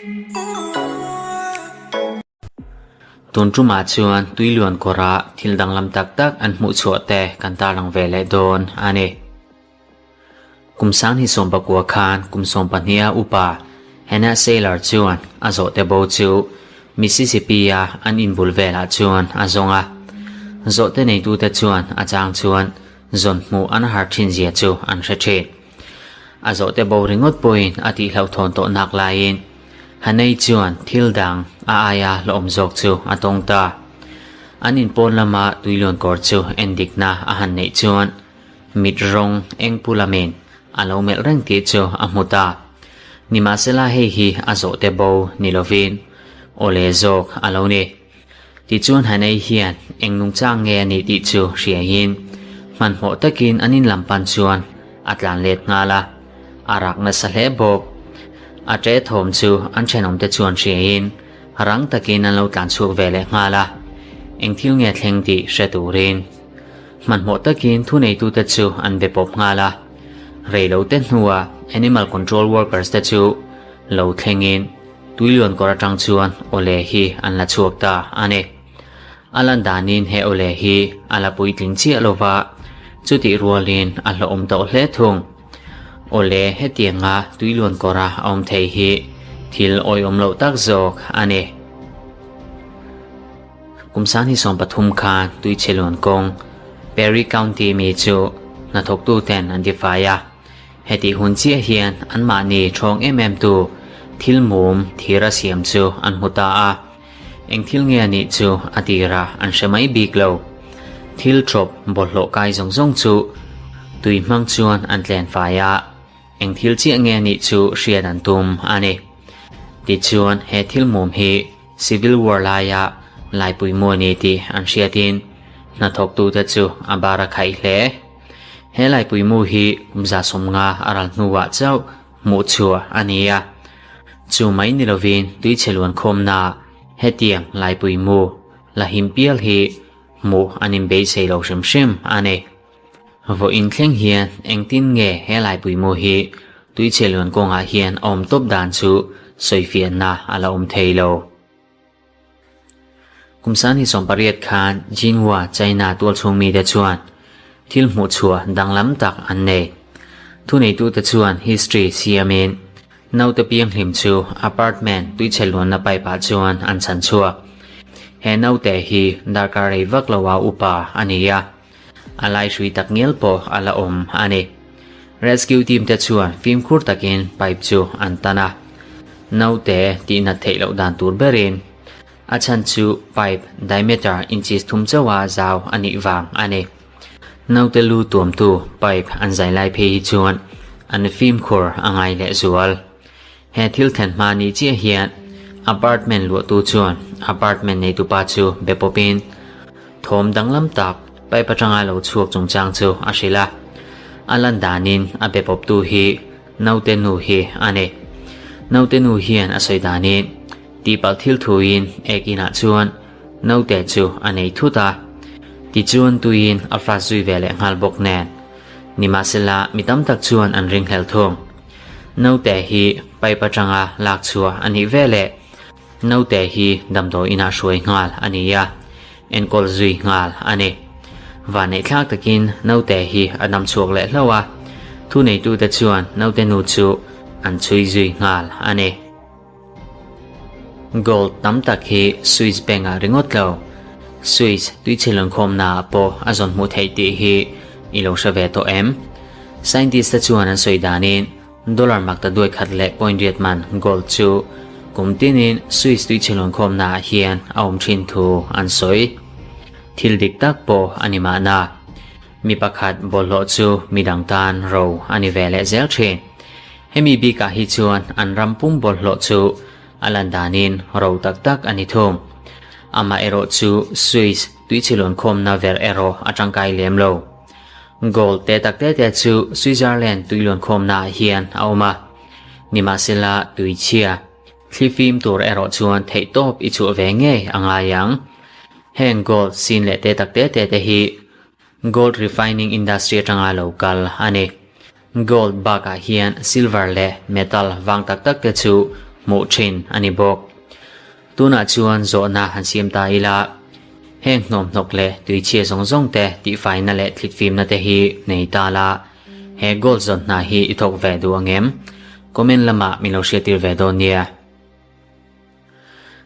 Tun tumah chuan tuiluan kawrah thil danglam tak tak an hmuh chhuah te kan tarlang ve leh dawn a ni. Kum sanghnih 19 khan kum 12-a upa Hannah Saylor chuan a zawhte bo chu Mississippi-a an inbul velah chuan a zawng a. Zawhte neitute chuan a chang chuan zawn hmuh an har thin zia chu an hre thin. A zawhte bo ringawt pawhin a tihhlauhthawn tawh nak laiin Hanei chuan thil dang a aia hlawhawm zawk chu a tawng ta. An inpawn lama tuiluan kawr chu endikna a han neih chuan mit rawng eng pu lamin a lo melh reng tih chu a hmu ta. Nimahsela hei hi a zawhte bo ni lovin awle zawk a lo ni. Tichuan Hanei hian eng nungchang nge a nih tih chu hriain hmanhmawh takin an in lam pan chuan a tlan let nghal a, a rak nasa hle bawk. A ṭe thawm chu an ṭhenawmte chuan hriain rang takin an lo tlan chhuak ve leh nghal a, eng thil nge thleng tih hre turin. Hmanhmawh takin thuneitute chu an be pawp nghal a, reilote hnuah Animal Control Workers te chu lo thlengin Tuilian kawr atang chuan awle hi an la chhuak ta a ni. A lan danin he awle hi a la puitling chiah lo va, chutih rualin a hlawhawm tawh hle thung. Awle hetianga tuiluan kawra a awm thei hi thil awihawm loh tak zawk a ni. Kum 2013 khan tuichheluan kawng Perry County mi chu hnathawktuten an tifai a. Hetih hun chiah hian anmahni ṭhawng em em tu thil mum thir a siam chu an hmu ta a, eng thil nge a nih chu a tirah an hre mai bik lo. Thil ṭawp bawlhhlawh kai zawng zawng chu tui hmang chuan an tlen fai a, eng thil chiah nge a nih chu hriat an tum a ni. Tichuan he thil mum hi Civil War laia laipui mu a ni tih an hriatin hnathawktute chu a bar a khaih hle. He laipui mu hi kum 150 a ral hnuah chauh hmuh chhuah a ni a. Chu mai ni lovin tuichhe luan khawmnaah hetiang laipui mu la him pial hi hmuh an inbeisei lo hrim hrim a ni. Vawiin thleng hian engtin nge he laipui mu hi tuichhe luan kawngah hian a awm tawp dan chu sawifiahna a la awm thei lo. Kum 2018 khan Jinhua, China tualchhung mite chuan thil hmuhchhuah danglam tak an nei. Thuneitute chuan history siamin naute pianghlim chu apartment tuichhe luanna pipe ah chuan an chhan chhuak. He naute hi darkar rei vak loa upa a ni a, a laihrui tak ngial pawh a la awm a ni. Rescue team te chuan fimkhur takin pipe chu an tan a, naute tihnat theih loh dan tur berin a chhan chu pipe diameter inches thum chauha zau a nih vang a ni. Naute lu tuamtu pipe an zai lai phei hi chuan an fimkhur a ngai leh zual. He thil thlen hma ni chiah hian apartment luahtu chuan apartment neitupa chu be pawpin thawm danglam tak pipe atanga lo chhuak chungchang chu a hrilh a. A lan danin a be pawptu hi naute nu hi a ni. Naute nu hian a sawi danin tihpalh thil thuin ek inah chuan naute chu a nei thut a. Tichuan tuiin a flash zui ve leh nghal bawk nen. Nimahsela mi tam tak chuan an ringhlel thung. Naute hi pipe atanga lak chhuah a nih veleh naute hi damdawi inah hruai nghal a ni a, enkawl zui nghal a ni. Vanneihthlak takin naute hi a dam chhuak leh hlauh a, thuneitute chuan naute nu chu an chhui zui nghal a ni. Gold tam tak hi Swiss Bank ah ringawt lo, Swiss tuichhe lawnkhawmna ah pawh a zawn hmuh theih tih hi i lo hre ve tawh em? Scientist te chuan an sawi danin dollar mak ta duai khat leh point riat man gold chu kum tinin Swiss tuichhe lawnkhawmna ah hian a awm thin thu an sawi. Thil dik tak pawh a ni mahna, mi pakhat bawlhhlawh chu midang tan ro a ni ve leh zel thin. Hemi bikah hi chuan an ram pum bawlhhlawh chu a lan danin ro tak tak a ni thung. Amaherawh chu Swiss tuichhilawn khawmna ver erawh a tangkai lem lo. Gold te tak te te chu Switzerland tuilawn khawmnaah hian a awm a. Nimahsela tuichhia thlifim tur erawh chuan theihtawp i chhuah ve ngei a ngai ang. Heng gold sin leh te tak te te te hi Gold refining industry atanga lo kal a ni. Gold bakah hian silver leh metal vang tak tak te chu hmuh thin a ni bawk. Tunah chuan zawhna han siam ta ila, heng hnawmhnawk leh tuichhia zawng zawng te tihfaina leh thlitfimna te hi nei ta la, he gold zawn hna hi i thawk ve duh ang em? Comment lamah min lo hriattir ve dawn nia.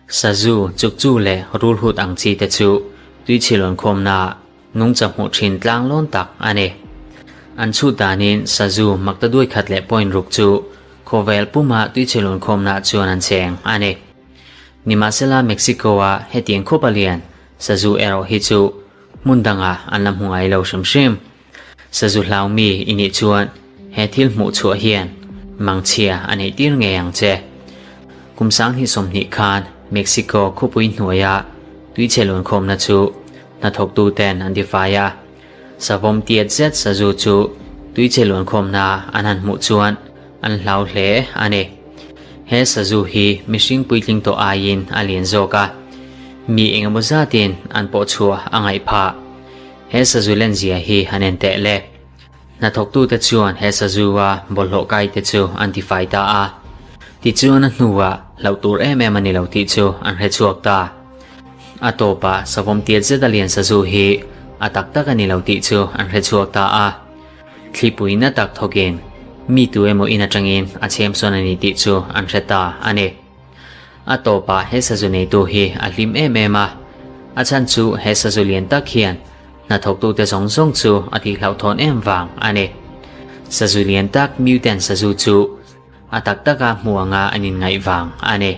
Sazu, chukchu leh rulhut ang chi te chu tuichhilawn khawmna nungcha hmuh thin tlang lawn tak a ni. An chhut danin sazu makta duai khat leh point ruk chu khawvel puma tuichhilawn khawmna chuan an cheng a ni. Nimahsela Mexico-a hetiang khawp a lian sazu erawh hi chu hmun dangah an la hmu ngai lo hrim hrim. Sazu hlaumi i nih chuan he thil hmuh chhuah hian mangchhia a neih tir ngei ang che. Kum sanghnih 20 khan Mexico khawpui hnuaia tuichhe luankhawmna chu hnathawktuten an tifai a. Savawm tiat zet sazu chu tuichhe luankhawmna an han hmuh chuan an hlau hle a ni. He sazu hi mihring puitling tawh aiin a lian zawk a, mi engemaw zatin an pawh chhuah a ngaih phah. He sazu lenzia hi han en teh le. Hnathawktute chuan he sazu-a bawlhhlawh kaite chu an tifai ta a. Tichuan a hnuah hlauh tur em em a ni lo tih chu an hre chhuak ta. A tawpah savawm tiat zet a lian sazu hi a tak tak a ni lo tih chu an hre chhuak ta a. Thlipui na tak thawkin mi tu emaw in atangin a chhem sawn a ni tih chu an hre ta a ni. A tawpah he sazu neitu hi a hlim em em a, a chhan chu he sazu lian tak hian hnathawktute zawng zawng chu a tihhlauhthawn em vang a ni. Sazu lian tak mutant sazu chu a tak taka hmu anga an inngaih vang a ni.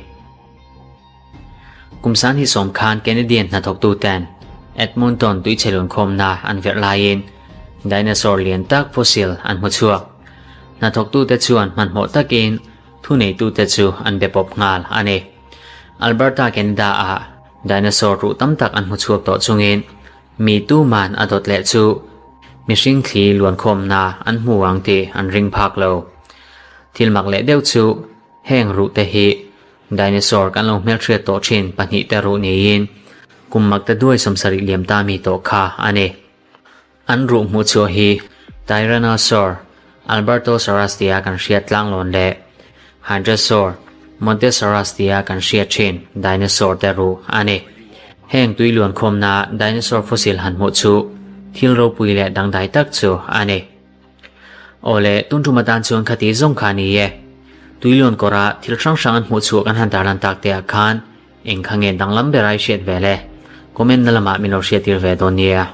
Kum san hi sawm khan Canadian hnathawktuten Edmonton tuichhelun khawmna an verh laiin dinosaur lian tak fossil an hmu chhuak. Hnathawktute chuan hmanhmawh takin Thuneitute chu an be pawp nghal a ni. Alberta Canada-ah dinosaur ruh tam tak an hmu chhuak tawh chungin mi tuman a dawt leh chu mihring thli luankhawmna an hmu ang tih an ring phak lo. Thil mak leh deuh chu heng ruhte hi dinosaur kan lo hmelhriat tawh thin pahnihte ruh niin kum makta duai 70 liam ta mi tawh kha a ni. An ruh hmuh chhuah hi Tyrannosaur, Albertosaurus tia kan hriat tlanglawn leh Hadrosaur, Montesaurus tia kan hriat thin dinosaur te ruh a ni. Heng tui luankhawmna dinosaur fossil han hmuh chu thil ropui leh dangdai tak chu a ni. Awle, tun tum atan chuan khati zawng kha a ni e. Tui luan kawra thil hrang hrang an hmuh chhuah kan han tarlan tak te ah khan eng kha nge danglam ber ai hriat ve le? Comment na lamah min lo hriattir ve dawn nia.